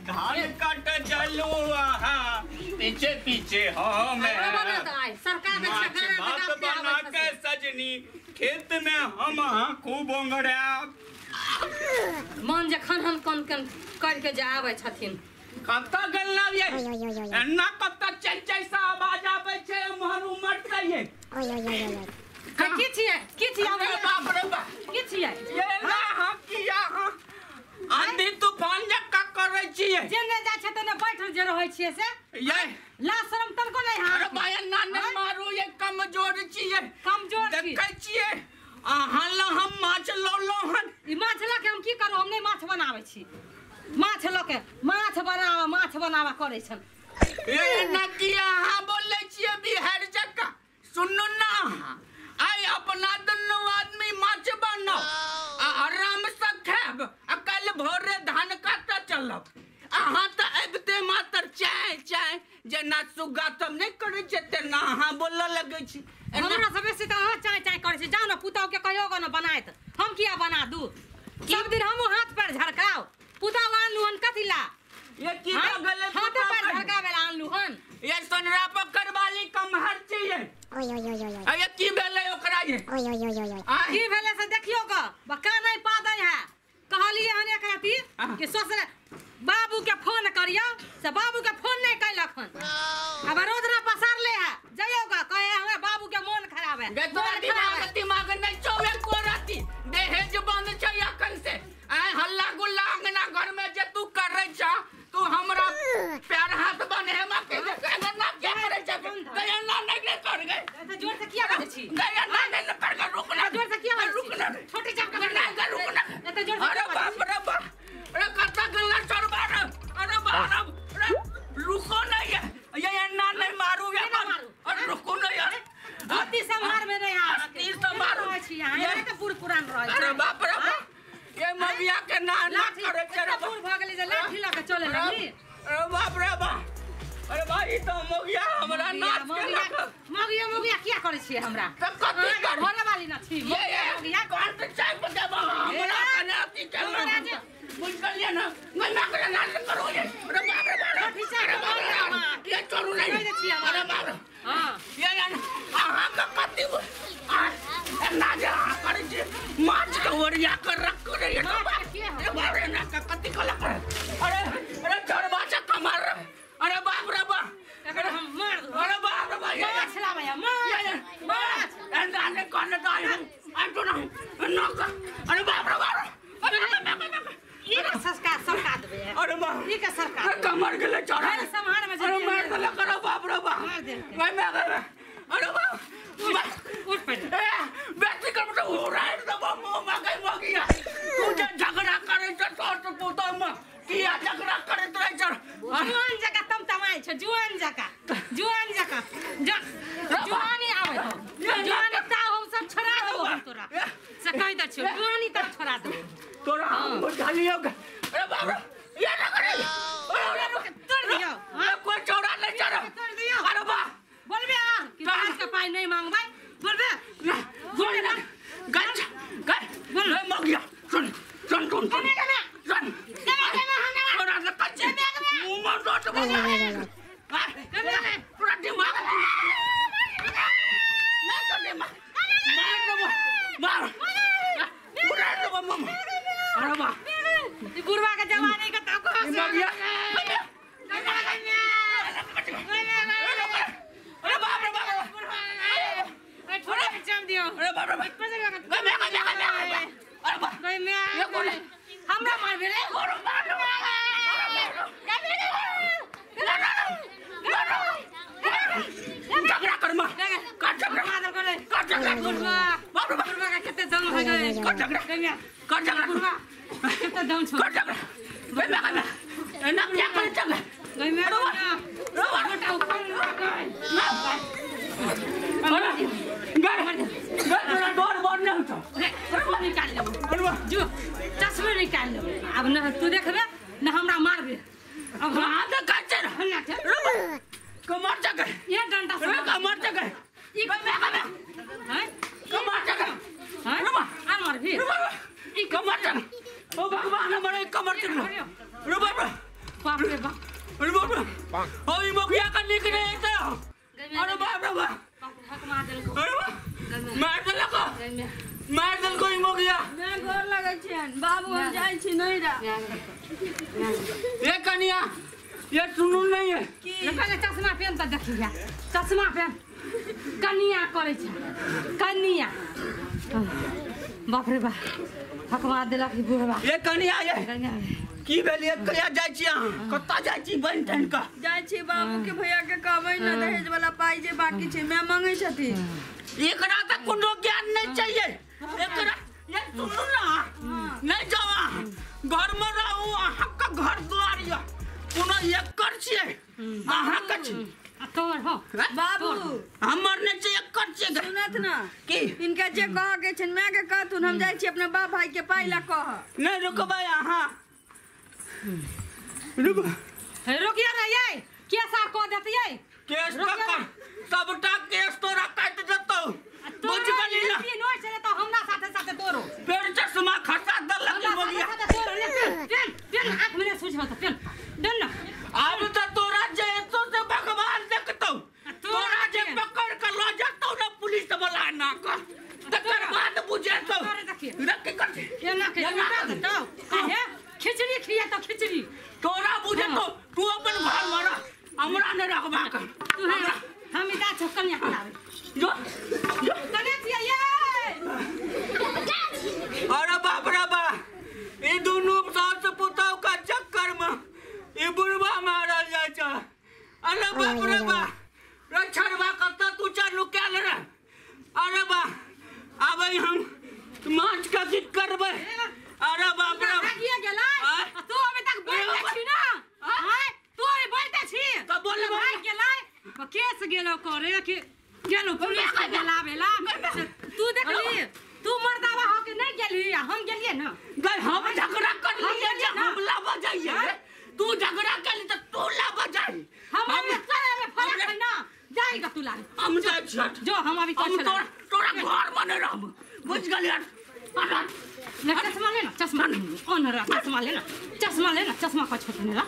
धान काट चलू अहाँ पीछे पीछे हम सरकार भात बना के सजनी खेत में हम अहाँ खूब ओंगड़ायब। मन जखन हम कन कन करके जे आबै छथिन कतऽ गेल ये एना कतऽ चल चल सा आवाज आबै छै उम्हर उमर ये की छियै की छियै? अरे बाप रे बाप की छियै? ये ना हम किया हां आंधी तूफान जका करै छियै जेने जाइ छै तेने बैठल जे रहै छियै से ये ला शरम तनको नहि हां। अरे भाई ना ने मारू ये कमजोर छियै कमजोर छी देखै छियै अहाँ ल हम माछ लौलौ हन। ई माछ लऽ के हम की करू? हम नहि माछ बनाबै छी। माछ लऽ के माछ बनावा माछ बनावा करै छन। ये ना किया अहाँ बोलै छियै बिहार जका। सुनू ना आइ अपना दुनू आदमी माछ बनाउ आ आराम से खायब आ काल्हि भोरे धान काटऽ चलब। अहाँ तऽ अबिते मात्र चाय चाय जेना सुग्गा सब नहि करै छै तेना अहाँ बोलऽ लगै छी। हमरा सब बेसी तऽ अहाँ चाय चाय करै छी। जाउ ने पुतहु के कहियो गो ने बनायत हम किया बना दू? सब दिन हमहूँ हाथ पैर झड़काउ। पुतहु आनलू हन कथी ला? ये की भऽ गेलै? हाथ पैर झड़काबै ला आनलू हन। ये सोनरा पकड़ वाली कमहर छियै। अरे की भेलै ओकरा? ये की भेलै से देखियो ग बका नहि पादै है। कहलियै हन एक राति कि ससुर बाबू के फोन करियो से बाबू के फोन नहीं कैलक हन। अब रोजना पसारले है जइयो ग कहे हमरा बाबू के मोन खराब है। गे तोरा दिमाग नहीं छौ एको राति दहेज बंद छै अखन से। आइ हल्ला गुल्ला अंगना घर में जे तू करै छ तू हमरा पैर हाथ बन्हेमा के ना के करै छ गया ना नहीं कर गए। त जोर से किया बजै छी? गया ना नहीं कर गए रुक ना जोर से किया रुक ना छोटी चाप के ना रुक ना एत जोर से। अरे बाप रे बाप अरे कत्ता गल्ला चढ़बा रे। अरे बाप रे रुको नहीं ये ना नहीं मारू ये अरे रुको ना यार। अति संहार में नहीं आ अति संहार छी यहां ये त बूढ़ पुरान रहै। अरे बाप रे बाप ये मगिया के ना ना करे छै रे बूढ़ भ गेलै जे लाठी ल के चले लगली। अरे बाप रे बाप अरे भाई तो मगिया हमरा नाच के मगिया मगिया किया करै छी हमरा? त कथि कर घरे वाली ना छी मगिया कोन त चाय पकाबा हमरा कने अति चलना बुझ गेलियै ना मैं ना करे ना करू ये। अरे बाप रे बाप लाठी चाय ये चोरू नहीं अरे बाप रे हां ये अहाँ के कथि ना जे अहाँ करै छी माछ के ओरिया के रख रे ये बाप रे ना कथि कला कर। अरे अरे चोरबा से कमर अरे बाप रे बाप एकरा हम मार दू। अरे बाप रे बाप माछ लाबैया माछ माछ एंदा ने कोन दाई हम अंटो ना ना अरे बाप रे बाप अरे ई के संस्कार सरकार देबै। अरे बाप ई के सरकार कमर गेलै चढ़ा अरे संहार में अरे मार देलक। अरे बाप रे बाप मार देलकै। मैं अरे बाप उठ पड़े ए बेटी कर तो उड़ाइ देबो मुंह में गई मगिया तू जे झगड़ा करै छ तोर पुतौ में किया झगड़ा करैत रहै छ? जुआन जका तमतमाइ छ जुआन जका जुआन जका जुआनी आबै हो जुआनी ता हम सब छोड़ा देबो हम तोरा से कहि दै छियौ जुआनी तक छोड़ा देबो तोरा हम बुझलियौ। अरे बाप रे ये ना करे अरे तोड़ दियौ। हां कोई चौड़ा नहीं चढ़ा तोड़ दियौ। अरे बा बोलबे आ कि माछ के पाई नहीं मांगबै बोलबे ना बोल ना गच गच बोल मगिया सुन सुन सुन सुन सुन तोरा से कच्चे मुंह में डोट बोल पूरा दिमाग ना तो दिमाग मार दबो मार पूरा दबो मम। अरे बा ई बुढ़वा के जवानी के तको मगिया अरे बाप रे बाप अरे थोड़ा जम दियो। अरे बाप रे बाप मैं अरे बाप मैं हमरा मारबे रे। झगड़ा कर मां कर झगड़ा कर झगड़ा बुढ़वा बाप रे बाप बुढ़वा के कते दम हो गए कर झगड़ा कर झगड़ा बुढ़वा कते दम छो कर झगड़ा मैं मैं ना क्या कर झगड़ा गई मैं रोबा ऊपर ना अरे गए गए तोरा डर बड़ नहीं छौ। निकाल लेबो जो चश्मे निकाल लेबो अब न तू देखबे न हमरा मारबे अब हां त काचे ना कमर जगह ये डंडा से कमर जगह ई मैं हैं कमर जगह हैं आ मारबी ई कमर जगह ओ भगवान हमरे कमर जगह रे बाप बाप रे बाप अरे बाप रे ओ ई मगिया का निक नहीं है अरे बाप रे बाप हक मार देलको अरे बाप मार देलको मार देलको ई मगिया मैं गोर लगै छियन बाबू हम जाइ छी नैरा ये कनिया ये सुनू नहीं है की पहिले चश्मा पेन त देखिया चश्मा पेन कनिया करै छै कनिया बाप रे बाप हक मार देलक ई बुढ़वा ये कनिया ये की भेल ये कहिया जाइ छी अहाँ कतऽ जाइ छी बनि ठनि कऽ जाइ छी बाबू के भैया के कहबै न दहेज वाला पाइ जे बाकी छै मैं मांगै छथिन एकरा तऽ कोनो ज्ञान नहीं चाहिए एकरा ये सुनू ना नहीं जाओ अहाँ घर में रहू अहाँ के घर द्वार यऽ कोनो एकर छियै अहाँ के छी तोर हो बाबू हमर नहि छै एकर छियै सुनत ना की इनका जे कह के छनि मैं के कहथुन हम जाइ छी अपना बाप भाई के पाइ ला कह नहीं रुकबै अहाँ रुक रुकिया ना ये केस आर कऽ देतियै केस तऽ सबटा केस तोरा काटि देतौ बुझ गेली ना नहि छलै तऽ हमरा साथे साथे तोरो फेर चश्मा खसा देलक हमरा मगिया साथे साथे तोरो ले पेन पेन पेन आँख में नहि सूझ त पेन पेन ना आब तऽ तोरा जे एतो से भगवान देखतौ तोरा जे पकड़ के लऽ जेतौ ना पुलिस वाला ना कर तकर बाद बुझेतौ रख कर एना के उठा देतौ काहे खिचड़ी खिया तो खिचड़ी तोरा बुझेतौ तू अपन घर में रह हमरा नहि रखबाक तू है हम इदा छौ कनिया खिलाबै जो जो कने छियै ये अरे बाप रे बा ई दुनू सास पुतहु के चक्कर में ई बुढ़वा मारल जाइ छै अरे बाप रे बा रे छड़वा कतऽ तू चल नुकायल रे अरे बा आबै हम माछ के की करबै अरे बाप रे भागिए गेलै आँय? आ तू अभी तक बोलते छी ना आँय तू अभी बोलते छी तऽ बोलबै। भाग गेलै केस गेलो करे कि गेलो पुलिस के बोलाबेला तू देखली तू मर्दावा हो के नहीं गेली आ हम गेलिए ना गई हम झगड़ा कर लिए जे हम ला बजाइए तू झगड़ा कर ली तऽ तू ला बजाई हम अभी करे में फरक है ना जाएगा तू लारे हम जाइ छियै जो हम अभी हम चल तोरा तोरा घर में नहीं रहब बुझ गेलियै अरे ले चश्मा ले ना चश्मा ऑन रहा चश्मा ले ना चश्मा ले ना चश्मा का छोड़ ना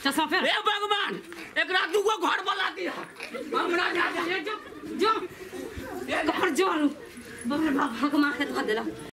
चश्मा फेर हे भगवान एकरा दूगो घर वाला दिया हमरा जा जो जो घर जो बाप रे बाप हक मार के धऽ देलक।